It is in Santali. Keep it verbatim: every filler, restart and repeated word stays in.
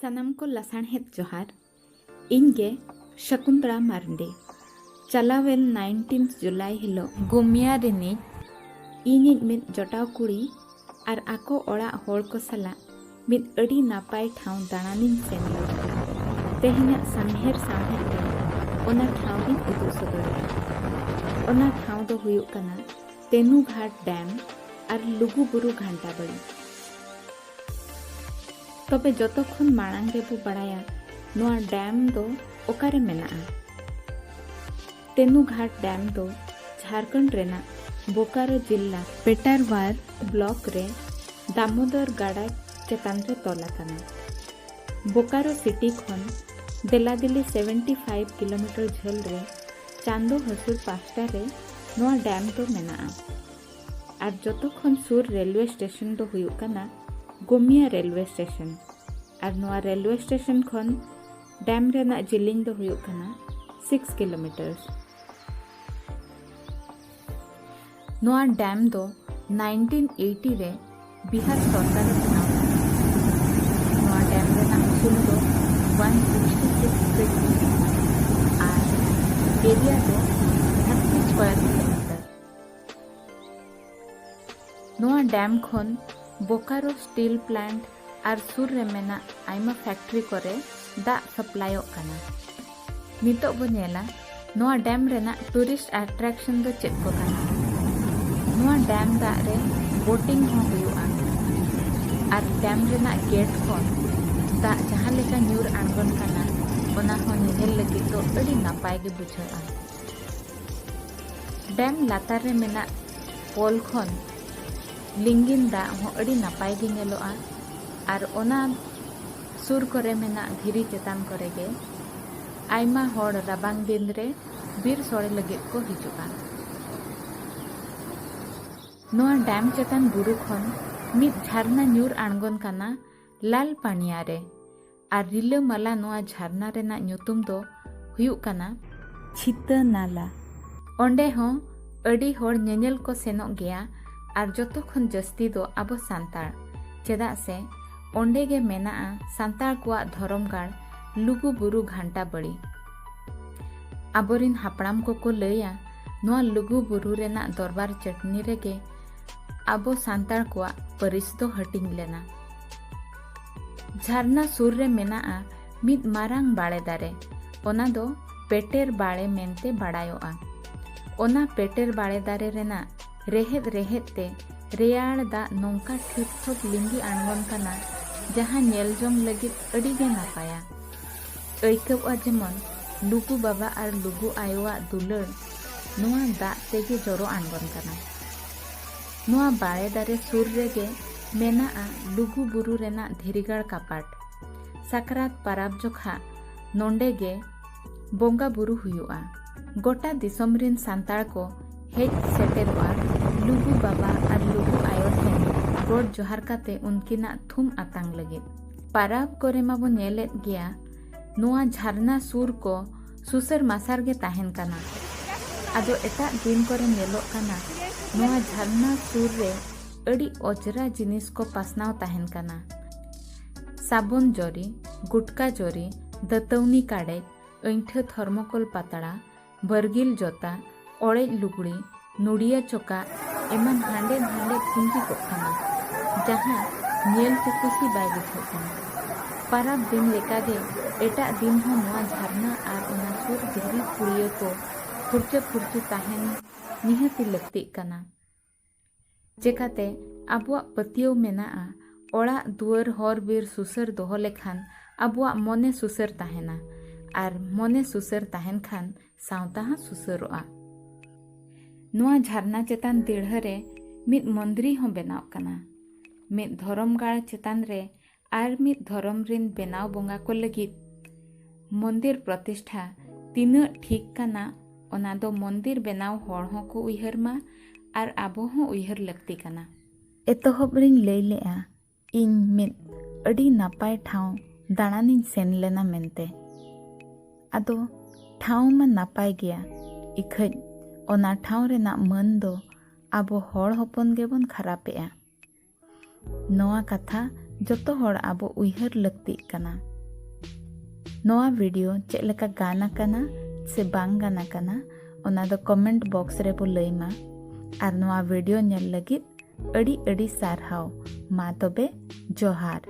ᱥᱟᱱᱟᱢ ᱠᱚ ᱞᱟᱥᱟᱬᱦᱮᱫ ᱡᱚᱦᱟᱨ᱾ ᱤᱧ ᱜᱮ ᱥᱟᱠᱩᱱᱛᱚᱞᱟ ᱢᱟᱨᱰᱤ᱾ ᱪᱟᱞᱟᱣᱮᱱ nineteenth ᱡᱩᱞᱟᱭ ᱦᱤᱞᱳᱜ ᱜᱳᱢᱤᱭᱟ ᱨᱤᱱᱤᱡ ᱤᱧᱤᱡ ᱢᱤᱫ ᱡᱚᱴᱟᱣ ᱠᱩᱲᱤ ᱟᱨ ᱟᱠᱚ ᱚᱲᱟᱜ ᱦᱚᱲ ᱠᱚ ᱥᱟᱞᱟᱜ ᱢᱤᱫ ᱟᱹᱰᱤ ᱱᱟᱯᱟᱭ ᱴᱷᱟᱶ ᱫᱟᱬᱟᱱᱤᱧ ᱥᱮᱱ ᱞᱮᱱᱟ᱾ ᱛᱮᱦᱮᱧᱟᱜ ᱥᱟᱱᱦᱮᱨ ᱥᱟᱶᱦᱮᱫ ᱨᱮ ᱚᱱᱟ ᱴᱷᱟᱶ ᱜᱤᱧ ᱩᱫᱩᱜ ᱥᱚᱫᱚᱨᱟ᱾ ᱚᱱᱟ ᱴᱷᱟᱶ ᱫᱚ ᱦᱩᱭᱩᱜ ᱠᱟᱱᱟ ᱛᱮᱱᱩᱜᱷᱟᱴ ᱰᱮᱢ ᱟᱨ ᱞᱩᱜᱩ ᱵᱩᱨᱩ ᱜᱷᱟᱱᱴᱟ ᱵᱟᱲᱤ᱾ ᱛᱚᱵᱮ ᱡᱚᱛᱚ ᱠᱷᱚᱱ ᱢᱟᱲᱟᱝ ᱨᱮᱵᱚ ᱵᱟᱲᱟᱭᱟ ᱱᱚᱣᱟ ᱰᱮᱢ ᱫᱚ ᱚᱠᱟᱨᱮ ᱢᱮᱱᱟᱜᱼᱟ᱾ ᱛᱮᱱᱩᱜᱷᱟᱴ ᱰᱮᱢ ᱫᱚ ᱡᱷᱟᱲᱠᱷᱚᱸᱰ ᱨᱮᱱᱟᱜ ᱵᱳᱠᱟᱨᱳ ᱡᱤᱞᱟ ᱯᱮᱴᱟᱨᱣᱟᱨ ᱵᱞᱚᱠ ᱨᱮ ᱫᱟᱢᱳᱫᱚᱨ ᱜᱟᱰᱟ ᱪᱮᱛᱟᱱ ᱨᱮ ᱛᱚᱞ ᱟᱠᱟᱱᱟ᱾ ᱵᱳᱠᱟᱨᱳ ᱥᱤᱴᱤ ᱠᱷᱚᱱ ᱫᱮᱞᱟᱫᱤᱞᱤ seventy five kilometer ᱡᱷᱟᱹᱞ ᱨᱮ ᱪᱟᱸᱫᱚ ᱦᱟᱹᱥᱩᱨ ᱯᱟᱦᱴᱟ ᱨᱮ ᱱᱚᱣᱟ ᱰᱮᱢ ᱫᱚ ᱢᱮᱱᱟᱜᱼᱟ᱾ ᱟᱨ ᱡᱚᱛᱚ ᱠᱷᱚᱱ ᱥᱩᱨ ᱨᱮᱞᱣᱮ ᱥᱴᱮᱥᱚᱱ ᱫᱚ ᱦᱩᱭᱩᱜ ᱠᱟᱱᱟ ᱜᱳᱢᱤᱭᱟ ᱨᱮᱞᱣᱮ ᱥᱴᱮᱥᱚᱱ᱾ ᱟᱨ ᱱᱚᱣᱟ ᱨᱮᱞᱣᱮ ᱥᱴᱮᱥᱚᱱ ᱠᱷᱚᱱ ᱰᱮᱢ ᱨᱮᱱᱟᱜ ᱡᱤᱞᱤᱧ ᱫᱚ ᱦᱩᱭᱩᱜ ᱠᱟᱱᱟ six kilometers᱾ ᱱᱚᱣᱟ ᱰᱮᱢ ᱫᱚ nineteen eighty ᱨᱮ ᱵᱤᱦᱟᱨ ᱥᱚᱨᱠᱟᱨ ᱮ ᱵᱮᱱᱟᱣ ᱞᱮᱫᱟ᱾ ᱱᱚᱣᱟ ᱰᱮᱢ ᱨᱮᱱᱟᱜ ᱩᱥᱩᱞ ᱫᱚ one sixty six feet ᱟᱨ ᱮᱨᱤᱭᱟ ᱫᱚ thirty square kilometer᱾ ᱱᱚᱣᱟ ᱰᱮᱢ ᱠᱷᱚᱱ ᱵᱳᱠᱟᱨᱳ ᱥᱴᱤᱞ ᱯᱞᱟᱱᱴ ᱟᱨ ᱥᱩᱨ ᱨᱮ ᱢᱮᱱᱟᱜ ᱟᱭᱢᱟ ᱯᱷᱮᱠᱴᱨᱤ ᱠᱚᱨᱮ ᱫᱟᱜ ᱥᱟᱯᱞᱟᱭᱚᱜ ᱠᱟᱱᱟ᱾ ᱱᱤᱛᱚᱜ ᱵᱚ ᱧᱮᱞᱟ ᱱᱚᱣᱟ ᱰᱮᱢ ᱨᱮᱱᱟᱜ ᱴᱩᱨᱤᱥᱴ ᱟᱴᱨᱟᱠᱥᱚᱱ ᱫᱚ ᱪᱮᱫ ᱠᱚ ᱠᱟᱱᱟ᱾ ᱱᱚᱣᱟ ᱰᱮᱢ ᱫᱟᱜ ᱨᱮ ᱵᱳᱴᱤᱝ ᱦᱚᱸ ᱦᱩᱭᱩᱜᱼᱟ ᱟᱨ ᱰᱮᱢ ᱨᱮᱱᱟᱜ ᱜᱮᱴ ᱠᱷᱚᱱ ᱫᱟᱜ ᱡᱟᱦᱟᱸ ᱞᱮᱠᱟ ᱧᱩᱨ ᱟᱬᱜᱚᱱ ᱠᱟᱱᱟ, ᱚᱱᱟ ᱦᱚᱸ ᱧᱮᱧᱮᱞ ᱞᱟᱹᱜᱤᱫ ᱫᱚ ᱟᱹᱰᱤ ᱱᱟᱯᱟᱭ ᱜᱮ ᱵᱩᱡᱷᱟᱹᱜᱼᱟ᱾ ᱰᱮᱢ ᱞᱟᱛᱟᱨ ᱨᱮ ᱢᱮᱱᱟᱜ ᱯᱳᱞ ᱠᱷᱚᱱ ᱞᱤᱸᱜᱤᱱ ᱫᱟᱜ ᱦᱚᱸ ᱟᱹᱰᱤ ᱱᱟᱯᱟᱭ ᱜᱮ ᱧᱮᱞᱚᱜᱼᱟ ᱟᱨ ᱚᱱᱟ ᱥᱩᱨ ᱠᱚᱨᱮ ᱢᱮᱱᱟᱜ ᱫᱷᱤᱨᱤ ᱪᱮᱛᱟᱱ ᱠᱚᱨᱮ ᱜᱮ ᱟᱭᱢᱟ ᱦᱚᱲ ᱨᱟᱵᱟᱝ ᱫᱤᱱ ᱨᱮ ᱵᱤᱨ ᱥᱚᱲᱮ ᱞᱟᱹᱜᱤᱫ ᱠᱚ ᱦᱤᱡᱩᱜᱼᱟ᱾ ᱱᱚᱣᱟ ᱰᱮᱢ ᱪᱮᱛᱟᱱ ᱵᱩᱨᱩ ᱠᱷᱚᱱ ᱢᱤᱫ ᱡᱷᱟᱨᱱᱟ ᱧᱩᱨ ᱟᱬᱜᱚᱱ ᱠᱟᱱᱟ ᱞᱟᱞ ᱯᱟᱱᱤᱭᱟ ᱨᱮ᱾ ᱟᱨ ᱨᱤᱞᱟᱹᱢᱟᱞᱟ ᱱᱚᱣᱟ ᱡᱷᱟᱨᱱᱟ ᱨᱮᱱᱟᱜ ᱧᱩᱛᱩᱢ ᱫᱚ ᱦᱩᱭᱩᱜ ᱠᱟᱱᱟ ᱪᱷᱤᱛᱟᱹ ᱱᱟᱞᱟ᱾ ᱚᱸᱰᱮ ᱦᱚᱸ ᱟᱹᱰᱤ ᱦᱚᱲ ᱧᱮᱧᱮᱞ ᱠᱚ ᱥᱮᱱᱚᱜ ᱜᱮᱭᱟ ᱟᱨ ᱡᱚᱛᱚ ᱠᱷᱚᱱ ᱡᱟᱹᱥᱛᱤ ᱫᱚ ᱟᱵᱚ ᱥᱟᱱᱛᱟᱲ, ᱪᱮᱫᱟᱜ ᱥᱮ ᱚᱸᱰᱮ ᱜᱮ ᱢᱮᱱᱟᱜᱼᱟ ᱥᱟᱱᱛᱟᱲ ᱠᱚᱣᱟᱜ ᱫᱷᱚᱨᱚᱢ ᱜᱟᱲ ᱞᱩᱜᱩ ᱵᱩᱨᱩ ᱜᱷᱟᱱᱴᱟ ᱵᱟᱲᱤ᱾ ᱟᱵᱚᱨᱤᱱ ᱦᱟᱯᱲᱟᱢ ᱠᱚᱠᱚ ᱞᱟᱹᱭᱟ, ᱱᱚᱣᱟ ᱞᱩᱜᱩ ᱵᱩᱨᱩ ᱨᱮᱱᱟᱜ ᱫᱚᱨᱵᱟᱨ ᱪᱟᱹᱴᱱᱤ ᱨᱮᱜᱮ ᱟᱵᱚ ᱥᱟᱱᱛᱟᱲ ᱠᱚᱣᱟᱜ ᱯᱟᱹᱨᱤᱥ ᱫᱚ ᱦᱟᱹᱴᱤᱧ ᱞᱮᱱᱟ᱾ ᱡᱷᱟᱨᱱᱟ ᱥᱩᱨ ᱨᱮ ᱢᱮᱱᱟᱜᱼᱟ ᱢᱤᱫ ᱢᱟᱨᱟᱝ ᱵᱟᱲᱮ ᱫᱟᱨᱮ, ᱚᱱᱟ ᱫᱚ ᱯᱮᱴᱮᱨ ᱵᱟᱲᱮ ᱢᱮᱱᱛᱮ ᱵᱟᱲᱟᱭᱚᱜᱼᱟ᱾ ᱚᱱᱟ ᱯᱮᱴᱮᱨ ᱵᱟᱲᱮ ᱫᱟᱨᱮ ᱨᱮᱱᱟᱜ ᱨᱮᱦᱮᱫ ᱨᱮᱦᱮᱫ ᱛᱮ ᱨᱮᱭᱟᱲ ᱫᱟᱜ ᱱᱚᱝᱠᱟ ᱴᱷᱤᱯ ᱴᱷᱚᱯ ᱞᱤᱸᱜᱤ ᱟᱬᱜᱚᱱ ᱠᱟᱱᱟ, ᱡᱟᱦᱟᱸ ᱧᱮᱞ ᱡᱚᱝ ᱞᱟᱹᱜᱤᱫ ᱟᱹᱰᱤ ᱜᱮ ᱱᱟᱯᱟᱭᱟ᱾ ᱟᱹᱭᱠᱟᱹᱣᱜᱼᱟ ᱡᱮᱢᱚᱱ ᱞᱩᱜᱩ ᱵᱟᱵᱟ ᱟᱨ ᱞᱩᱜᱩ ᱟᱭᱳᱣᱟᱜ ᱫᱩᱞᱟᱹᱲ ᱱᱚᱣᱟ ᱫᱟᱜ ᱛᱮᱜᱮ ᱡᱚᱨᱚ ᱟᱬᱜᱚᱱ ᱠᱟᱱᱟ᱾ ᱱᱚᱣᱟ ᱵᱟᱲᱮ ᱫᱟᱨᱮ ᱥᱩᱨ ᱨᱮᱜᱮ ᱢᱮᱱᱟᱜᱼᱟ ᱞᱩᱜᱩ ᱵᱩᱨᱩ ᱨᱮᱱᱟᱜ ᱫᱷᱤᱨᱤᱜᱟᱲ ᱠᱟᱯᱟᱴ᱾ ᱥᱟᱠᱨᱟᱛ ᱯᱟᱨᱟᱵᱽ ᱡᱚᱠᱷᱟ ᱱᱚᱸᱰᱮ ᱜᱮ ᱵᱚᱸᱜᱟ ᱵᱩᱨᱩ ᱦᱩᱭᱩᱜᱼᱟ᱾ ᱜᱚᱴᱟ ᱫᱤᱥᱚᱢ ᱨᱤᱱ ᱥᱟᱱᱛᱟᱲ ᱠᱚ ᱦᱮᱡ ᱥᱮᱴᱮᱨᱚᱜᱼᱟ ᱞᱩᱜᱩ ᱵᱟᱵᱟ ᱟᱨ ᱞᱩᱜᱩ ᱟᱭᱳ ᱴᱷᱮᱱ ᱜᱚᱰ ᱡᱚᱦᱟᱨ ᱠᱟᱛᱮ ᱩᱱᱠᱤᱱᱟᱜ ᱛᱷᱩᱢ ᱟᱛᱟᱝ ᱞᱟᱹᱜᱤᱫ᱾ ᱯᱟᱨᱟᱵᱽ ᱠᱚᱨᱮ ᱢᱟᱵᱚ ᱧᱮᱞᱮᱫ ᱜᱮᱭᱟ, ᱱᱚᱣᱟ ᱡᱷᱟᱨᱱᱟ ᱥᱩᱨ ᱠᱚ ᱥᱩᱥᱟᱹᱨ ᱢᱟᱥᱟᱨ ᱜᱮ ᱛᱟᱦᱮᱱ ᱠᱟᱱᱟ᱾ ᱟᱫᱚ ᱮᱴᱟᱜ ᱫᱤᱱ ᱠᱚᱨᱮ ᱧᱮᱞᱚᱜ ᱠᱟᱱᱟ, ᱱᱚᱣᱟ ᱡᱷᱟᱨᱱᱟ ᱥᱩᱨ ᱨᱮ ᱟᱹᱰᱤ ᱚᱡᱽᱨᱟ ᱡᱤᱱᱤᱥ ᱠᱚ ᱯᱟᱥᱱᱟᱣ ᱛᱟᱦᱮᱱ ᱠᱟᱱᱟ᱾ ᱥᱟᱵᱚᱱ ᱡᱚᱨᱤ, ᱜᱩᱴᱠᱟ ᱡᱚᱨᱤ, ᱫᱟᱹᱛᱟᱹᱣᱱᱤ ᱠᱟᱰᱮᱡ, ᱟᱹᱭᱴᱷᱟᱹ ᱛᱷᱚᱨᱢᱚᱠᱚᱞ ᱯᱟᱛᱲᱟ, ᱵᱟᱨᱜᱤᱞ ᱡᱚᱛᱟ, ᱚᱲᱮᱡ ᱞᱩᱜᱽᱲᱤ, ᱱᱩᱲᱤᱭᱟᱹ ᱪᱚᱠᱟᱜ ᱮᱢᱟᱱ ᱦᱟᱸᱰᱮ ᱱᱟᱸᱰᱮ ᱯᱩᱸᱡᱤ ᱠᱚᱜ ᱠᱟᱱᱟ, ᱡᱟᱦᱟᱸ ᱧᱮᱞ ᱛᱮ ᱠᱩᱥᱤ ᱵᱟᱭ ᱵᱩᱡᱷᱟᱹᱜ ᱠᱟᱱᱟ᱾ ᱯᱟᱨᱟᱵᱽ ᱫᱤᱱ ᱞᱮᱠᱟᱜᱮ ᱮᱴᱟᱜ ᱫᱤᱱ ᱦᱚᱸ ᱱᱚᱣᱟ ᱡᱷᱟᱨᱱᱟ ᱟᱨ ᱚᱱᱟ ᱥᱩᱨ ᱫᱷᱤᱨᱤ ᱯᱩᱲᱤᱭᱟᱹ ᱠᱚ ᱯᱷᱩᱨᱪᱟᱹ ᱯᱷᱩᱨᱪᱩ ᱛᱟᱦᱮᱱ ᱱᱤᱦᱟᱹᱛᱤ ᱞᱟᱹᱠᱛᱤᱜ ᱠᱟᱱᱟ᱾ ᱪᱮᱠᱟᱛᱮ ᱟᱵᱚᱣᱟᱜ ᱯᱟᱹᱛᱭᱟᱹᱣ ᱢᱮᱱᱟᱜᱼᱟ, ᱚᱲᱟᱜ ᱫᱩᱣᱟᱹᱨ ᱦᱚᱨ ᱵᱤᱨ ᱥᱩᱥᱟᱹᱨ ᱫᱚᱦᱚ ᱞᱮᱠᱷᱟᱱ ᱟᱵᱚᱣᱟᱜ ᱢᱚᱱᱮ ᱥᱩᱥᱟᱹᱨ ᱛᱟᱦᱮᱱᱟ, ᱟᱨ ᱢᱚᱱᱮ ᱥᱩᱥᱟᱹᱨ ᱛᱟᱦᱮᱱ ᱠᱷᱟᱱ ᱥᱟᱶᱛᱟ ᱦᱚᱸ ᱥᱩᱥᱟᱹᱨᱚᱜᱼᱟ᱾ ᱱᱚᱣᱟ ᱡᱷᱟᱨᱱᱟ ᱪᱮᱛᱟᱱ ᱫᱤᱲᱦᱟᱹ ᱨᱮ ᱢᱤᱫ ᱢᱚᱱᱫᱤᱨᱤ ᱦᱚᱸ ᱵᱮᱱᱟᱣ ᱠᱟᱱᱟ᱾ ᱢᱤᱫ ᱫᱷᱚᱨᱚᱢ ᱜᱟᱲ ᱪᱮᱛᱟᱱ ᱨᱮ ᱟᱨ ᱢᱤᱫ ᱫᱷᱚᱨᱚᱢ ᱨᱤᱱ ᱵᱮᱱᱟᱣ ᱵᱚᱸᱜᱟ ᱠᱚ ᱞᱟᱹᱜᱤᱫ ᱢᱚᱱᱫᱤᱨ ᱯᱨᱚᱛᱤᱥᱴᱷᱟ ᱛᱤᱱᱟᱹᱜ ᱴᱷᱤᱠ ᱠᱟᱱᱟ, ᱚᱱᱟ ᱫᱚ ᱢᱚᱱᱫᱤᱨ ᱵᱮᱱᱟᱣ ᱦᱚᱲ ᱦᱚᱸᱠᱚ ᱩᱭᱦᱟᱹᱨ ᱢᱟ ᱟᱨ ᱟᱵᱚ ᱦᱚᱸ ᱩᱭᱦᱟᱹᱨ ᱞᱟᱹᱠᱛᱤ ᱠᱟᱱᱟ᱾ ᱮᱛᱚᱦᱚᱵ ᱨᱤᱧ ᱞᱟᱹᱭ ᱞᱮᱜᱼᱟ, ᱤᱧ ᱢᱤᱫ ᱟᱹᱰᱤ ᱱᱟᱯᱟᱭ ᱴᱷᱟᱶ ᱫᱟᱬᱟᱱᱤᱧ ᱥᱮᱱ ᱞᱮᱱᱟ ᱢᱮᱱᱛᱮ᱾ ᱟᱫᱚ ᱴᱷᱟᱶ ᱢᱟ ᱱᱟᱯᱟᱭ ᱜᱮᱭᱟ, ᱤᱠᱷᱟᱹᱡ ᱚᱱᱟ ᱴᱷᱟᱶ ᱨᱮᱱᱟᱜ ᱢᱟᱹᱱ ᱫᱚ ᱟᱵᱚ ᱦᱚᱲ ᱦᱚᱯᱚᱱ ᱜᱮᱵᱚᱱ ᱠᱷᱟᱨᱟᱯᱮᱜᱼᱟ᱾ ᱱᱚᱣᱟ ᱠᱟᱛᱷᱟ ᱡᱚᱛᱚ ᱦᱚᱲ ᱟᱵᱚ ᱩᱭᱦᱟᱹᱨ ᱞᱟᱹᱠᱛᱤᱜ ᱠᱟᱱᱟ᱾ ᱱᱚᱣᱟ ᱵᱷᱤᱰᱤᱭᱳ ᱪᱮᱫ ᱞᱮᱠᱟ ᱜᱟᱱ ᱟᱠᱟᱱᱟ ᱥᱮ ᱵᱟᱝ ᱜᱟᱱ ᱟᱠᱟᱱᱟ, ᱚᱱᱟ ᱫᱚ ᱠᱚᱢᱮᱱᱴ ᱵᱚᱠᱥ ᱨᱮᱵᱚ ᱞᱟᱹᱭ ᱢᱟ᱾ ᱟᱨ ᱱᱚᱣᱟ ᱵᱷᱤᱰᱤᱭᱳ ᱧᱮᱞ ᱞᱟᱹᱜᱤᱫ ᱟᱹᱰᱤ ᱟᱹᱰᱤ ᱥᱟᱨᱦᱟᱣ᱾ ᱢᱟ ᱛᱚᱵᱮ, ᱡᱚᱦᱟᱨ᱾